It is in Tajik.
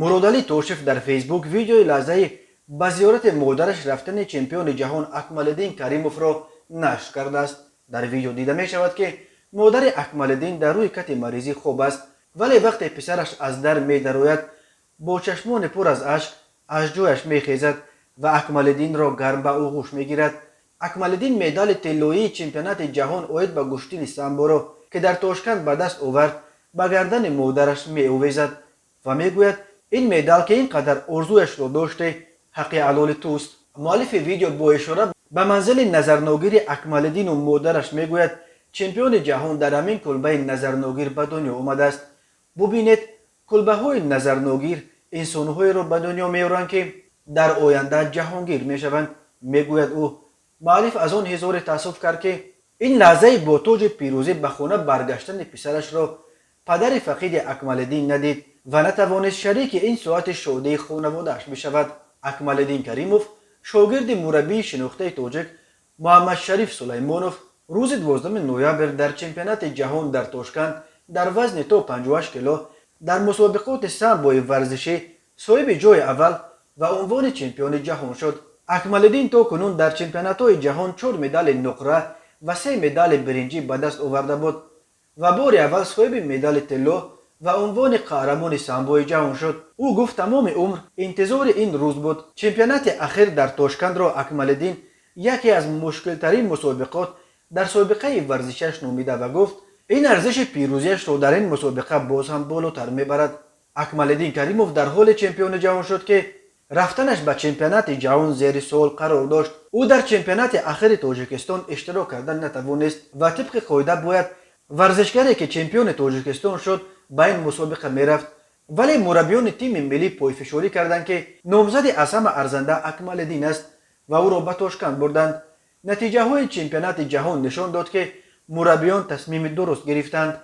Муродалӣ Тошев дар Фейсбук видеои лаҳзаи ба зиёрати модараш рафтани чемпиони ҷаҳон Акмалиддин Каримовро нашр кардааст. Дар видео дида мешавад, ки модари Акмалиддин дар рӯи кати маризӣ хоб аст, вале вақте писараш аз дар медарояд, бо чашмони пур аз ашк аз ҷояш мехезад ва Акмалиддинро гарм ба оғӯш мегирад. Акмалиддин медали тиллоии чемпионати ҷаҳон оид ба гӯштини самборо, ки дар Тошканд ба даст овард, ба гардани модараш меовезад ва мегӯяд: «Ин медал, ки ин қадар орзуяшро доште, ҳаққи ҳалоли туст». Муаллифи видео бо ишора ба манзили назарногири Акмалиддину модараш мегӯяд: «Чемпиони ҷаҳон дар ҳамин кулбаи назарногир ба дунё омадааст. Бубинед, кулбаҳои назарногир инсонҳоеро ба дунё меоранд, ки дар оянда ҷаҳонгир мешаванд», мегӯяд ӯ. Муаллиф аз он изҳори таассуф кард, ки ин лаҳзаи бо тоҷи пирӯзӣ ба хона баргаштани писарашро падари фақиди Акмалиддин надид ва натавонист шарики ин соати шодии хонаводааш бишавад. Акмалиддин Каримов, шогирди мураббии шинохтаи тоҷик Муҳаммадшариф Сулаймонов, рӯзи 12 ноябр дар чемпионати ҷаҳон дар Тошканд дар вазни то 58 кило дар мусобиқоти самбои варзишӣ соҳиби ҷои аввал ва унвони чемпиони ҷаҳон шуд. Акмалиддин то кунун дар чемпионатҳои ҷаҳон чор медали нуқра ва се медали биринҷӣ ба даст оварда буд ва бори аввал соҳиби медали тилло ва унвони қаҳрамони самбои ҷаҳон шуд. Ӯ гуфт, тамоми умр интизори ин рӯз буд. Чемпионати ахир дар Тошкандро Акмалиддин яке аз мушкилтарин мусобиқот дар собиқаи варзишаш номида ва гуфт, ин арзиши пирӯзиашро дар ин мусобиқа боз ҳам болотар мебарад. Акмалиддин Каримов дар ҳоле чемпиони ҷаҳон шуд, ки рафтанаш ба чемпионати ҷаҳон зери суол қарор дошт. Ӯ дар чемпионати ахири Тоҷикистон иштирок карда натавонист ва тибқи қоида бояд варзишгаре, ки чемпиони Тоҷикистон шуд, ба ин мусобиқа мерафт, вале мураббиёни тими миллӣ пойфишорӣ карданд, ки номзади аз ҳама арзанда Акмалиддин аст, ва ӯро ба Тошканд бурданд. Натиҷаҳои чемпионати ҷаҳон нишон дод, ки мураббиён тасмими дуруст гирифтанд.